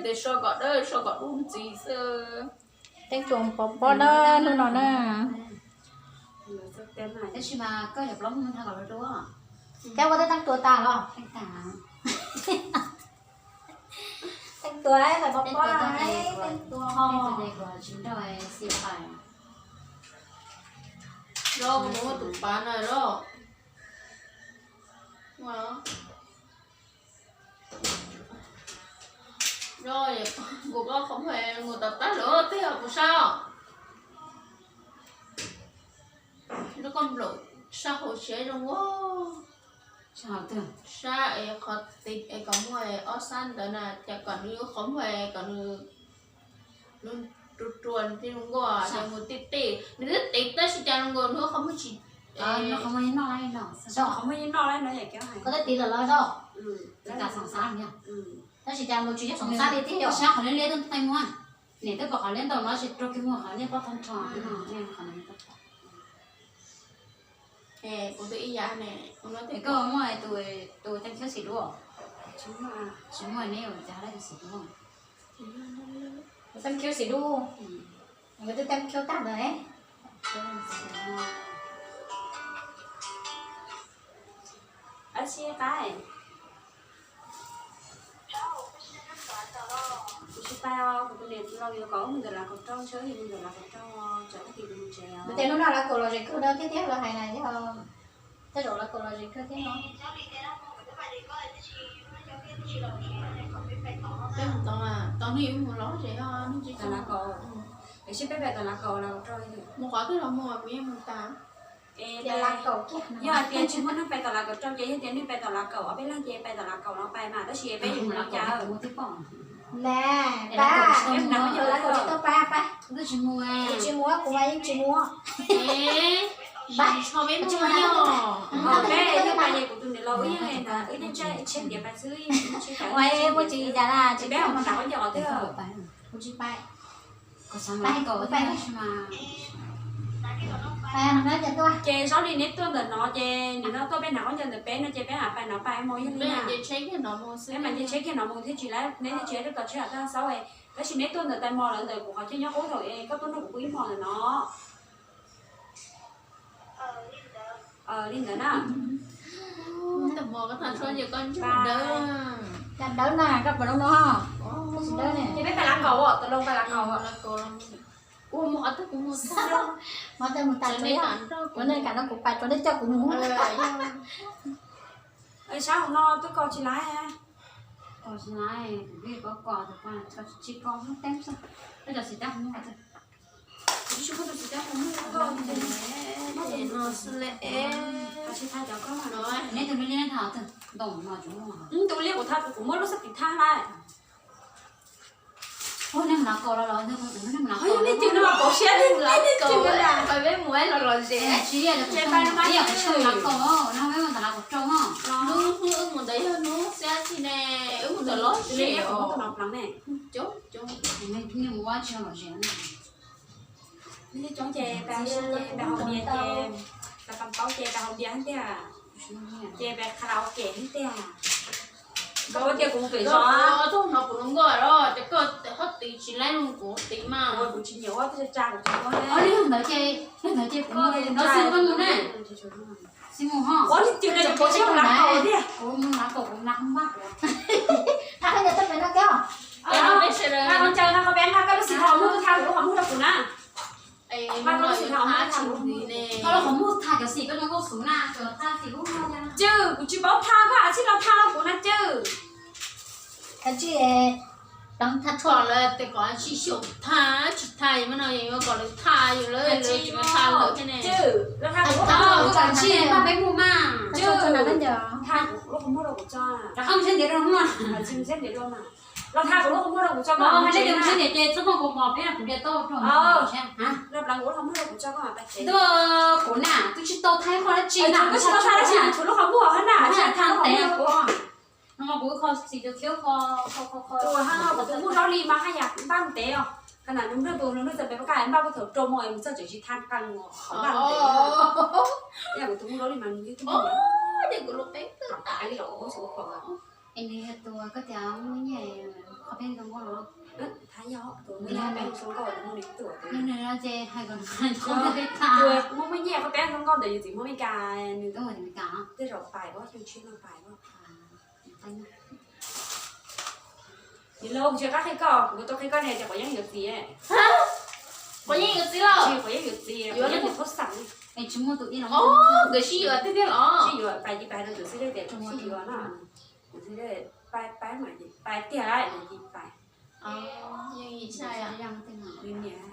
Tias so kom dawb, so kom dub ntxiv xwb. Teeb tuas pov pob na, hnub no na. Tab sis mas koj yog plaub hwj nrog kom luag dua. Koj ua tej teeb tuas tas los? Teeb tuas, teeb tuas, teeb tuas ho. Tsis nrog xi pais. Los kuv mus ua tus pav na los. Los kuv koj qhov muag mus tom tab lawm tej kuv sab. Lub koj nplaum sab hauv siab zoo ua. Sab es qhov ti es kom muaj ob sab ntawd na, ces kom nws qhov muag kom nws rua rua nws tij zoo nkauj, ces mus tij tij nws twb tiv tab sis cas zoo nkauj nws qhov muag tsis. Qhov muag yeej noj, qhov muag yeej noj, koj twb tiv lawm los zoo. Tab sis cas mus tsis yog xoom xab li tiag, yog sab qhov liab liab twb qe muag. Niam twb pom qhov liab ntau no tsis rua kiag muag qhov liab pob thov nrho. Koj muaj tus teeb khiab xim dub? Tsis muaj, neb ua cas tus xim dub? Teeb khiab xim dub, nkawd twb teeb khiab tag ntawd ne. Ab tsi qaib. Kuv tsis pais os, kuv tus niam laus yuav kom wb mus ntawm Lav Kaum Rau, ntshe wb yuav mus ntawm Lav Kaum Rau, tsam tag kis kuv mus tsev os. Mus tias hnub no Lav Kaum los zem kawg no thiab, thiab lawv hais na yog tej zaum Lav Kaum los zem kawg thiab no. Peb mus tau, tau hnub ib mus los zem os, ntsis tau Lav Kaum. Es seb peb pais tom Lav Kaum, Lav Kaum Rau mus qhov twg los mus, kuv yeej mus tas. Yog hais tias tsis muaj neeg pais tom Lav Kaum Rau ces yog tias nej pais tom Lav Kaum ob peb leeg ces pais tom Lav Kaum los pais mas, tab sis peb yuav mus li cas? Na, pab, Lav Kaum tsis tau pab, pab. Tsis mus, kuv mas yeej tsis mus. Pab, tsis mus, peb yeej pais, kuv tus niam laus wb yeej, wb yeej tshaib tshaib ntiav pais xwb, ua muaj tsis li cas na, tsis peb mus nram qab ncaug qhov twg. Kuv tsis pais. Ces zaub li neb tuaj ntawm no ces nim no tuaj peb nram qab ncaug ntawm peb no ces peb mam pais no pais mus yog li na. Peb mam nce tsheb kiag no mus thiab tsis, neb thiaj tsis tos tsheb tom tag xaub. Tab sis neb tuaj ntawm tais mos lawv ntawm kuv qhov chaw nyob qub thaum es koj tuaj nrog kuv pw ib hmos ntawm no. Li ntawd na. Cas dawb na, koj pom no. Ces peb pais Lav Kaum, tawm loo pais Lav Kaum. Ua mus qhov twg kuv mus tag, mus tag, ua nej kam no kuv pais, rau nej coj kuv mus. Sab hauv no twb kos tsis laib. Kos tsis laib, kuv pib kos kos, tsis kos muab teeb xwb. Peb cov xim tab hauv muag. Neb tus liab liab ntawd, tus liab kuv tha, kuv muab lub xab tis thab lawm. Nej mus Lav Kaum los los, nej mus Lav Kaum, nej mus Lav Kaum, peb mus los los zem, tsis yog kuv tsis mus Lav Kaum, no peb mus ntawm Lav Kaum Rau no. Hnub wb mus ntawd yog hnub xiab txij ne, wb mus ntawm los zem os. Coob coob, nej mus ua tsis los zem. Coob ces pais haus npias ces, pais Pas Paub ces pais haus npias thiab tiag, ces pais karaoke thiab tiag. Koj ua tias kuv pem zos, txog no kuv hluas nkauj los ces koj hob tis tsis laib kuv tis mas. Kuv tsis nyiam ua tsa tsa kuv tsis ua. Ob leeg ntawd ces, leeg ntawd ces kuv mus no xwb, koj mus na. Xib mus ho. Ua li cas kuv tsis mus Lav Kaum tiag. Kuv mus Lav Kaum kuv nas vaj kuv. Tha koj nyias tuaj pem no kiag. Nqa qhov ncauj, nqa qhov pem, nqa koj lub xim thaum muag tha kuv lub qhov muag rau kuv na. Nqa koj lub xim thaum muag tha kuv lub qhov muag. Koj lub qhov muag tha cov xim koj zoo nkauj xwb na, cov tha xim lub muag. Cwj, kuv tsis paub tha koj, tsis los tha kuv na cwj. Tsis, tha tshuaj lawm tes kom tsis xyaum tha, tsis tha yus mas no yus yuav kom lawv tha yus lawm, lawv tsis tha lawm thiab ne. Los tha kuv lub qhov muag, tsis tha peb mus mas. Tha kuv lub qhov muag rau kuv tso. Rov qab mus tsheb ntiav rau hnub no. Los tha kuv lub qhov muag rau kuv tso, hais tias mus tsheb ntiav ces txhob muaj kuv mos peb kuv ntiav tau rau. Los pleev kuv lub qhov muag rau kuv tso koj mam pais tsev. Tuaj kuv na, twb tsis tau thaij qhov dab tsi na, tsis tau thaij dab tsi, tshuav lub qhov muag na, tsis thaij lub qhov muag rau kuv. No kuv kho xim tus khiab kho, kho, kho, kho. Tus ha no kuv tus muag zaub li mas haj yam npaj ntev os. Qhov na nws nrog tus nws nrog txawm pem pab kaj npaj kuj thaum rau mus es mus txog tseem tsis tha qee uas qhov npaj ntev. Yog kuv tus muag zaub li mas nws yeej twb npaj. Ces kuv lub peb twb tas li os. Es nws yog tus koj tias muaj nyiaj qhov Tus Hmoob no ces hais kom nws, muaj muaj nyiaj koj peb zoo nkauj ntawd yus txiv Hmoob Meskas, nws tej zaum pais os, xyoo tshiab no pais os. Yus los kuv tsis qab qhia koj, kuv tau qhia koj ne ces Quav Yeeb yuav txiv. Quav Yeeb yuav txiv los? Quav Yeeb yuav txiv, Quav Yeeb yuav thaub xeem. Nkawd sib yuav tiag tiag los? Sib yuav, pais ces pais rau tus txiv dej tias sib yuav no. Tus txiv dej pais, pais mas pais tiag ces pais. Nws niam.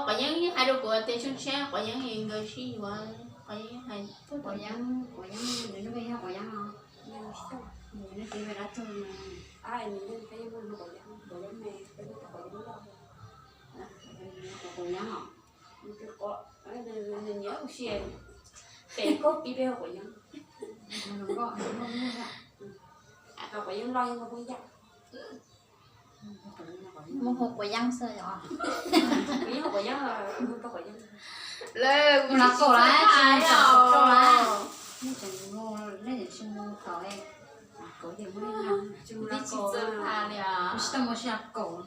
Quav Yeeb hais rau kuv tias xyoo tshiab Quav Yeeb nkawd sib yuav, Quav Yeeb hais, Quav Yeeb, Quav Yeeb, nws lub npe yog Quav Yeeb no. Nws txiv dab tuag, Quav Yeeb me, Quav Yeeb loj, Quav Yeeb os. Nws nyiam ua si, pem koj pib peb hu Quav Yeeb. Quav Yeeb loj yeej muaj Hmoob Yaj. Muab hu Quav Yeeb xwb os. Quav Yeeb, Quav Yeeb, hu Quav Yeeb. Lawv mus lawv kaum lawm, tsis mus rau lawm. Nej tseem mus, nej tseem tsis mus thaum, kaum ces muab, tsis tau mus sib los kaum.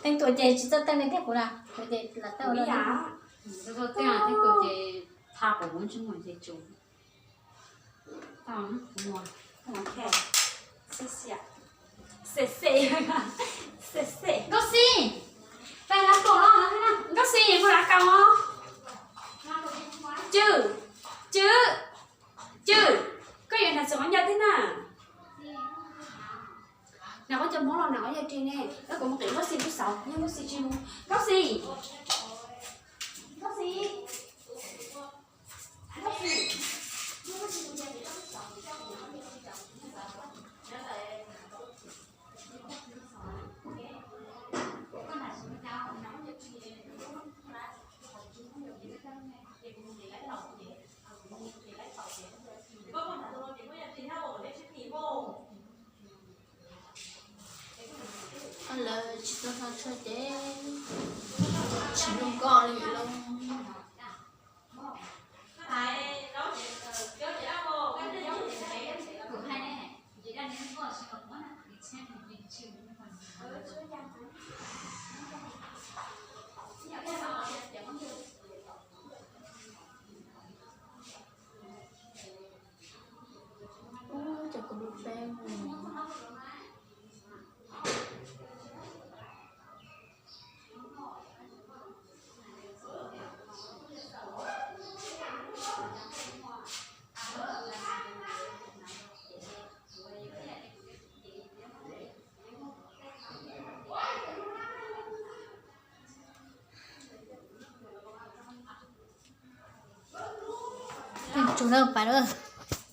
Teej Tuam ces tsis txawj teej li thiab kuv na, kuv ces lam tau li. Txawj txawj teej, Teej Tuam ces tha kuv tsis mus ces tsuas. Nkauj Xis, peb lawv kaum no, Nkauj Xis mus lawv kaum os. Cwm, Cwm, Cwm, koj yuav hnav txiv qhov ncauj thiab na. Hnav qhov ncauj Hmoob los hnav qhov ncauj Ris ne, koj mus qiv Nkauj Xis lub xauv, yog Nkauj Xis tsis mus. Nkauj Xis, Nkauj Xis. Lawv tsis tau hlo tshaj ces tsis zoo nkauj li lawm. Ub, cov kuv lub feb. Tsuas na pais na.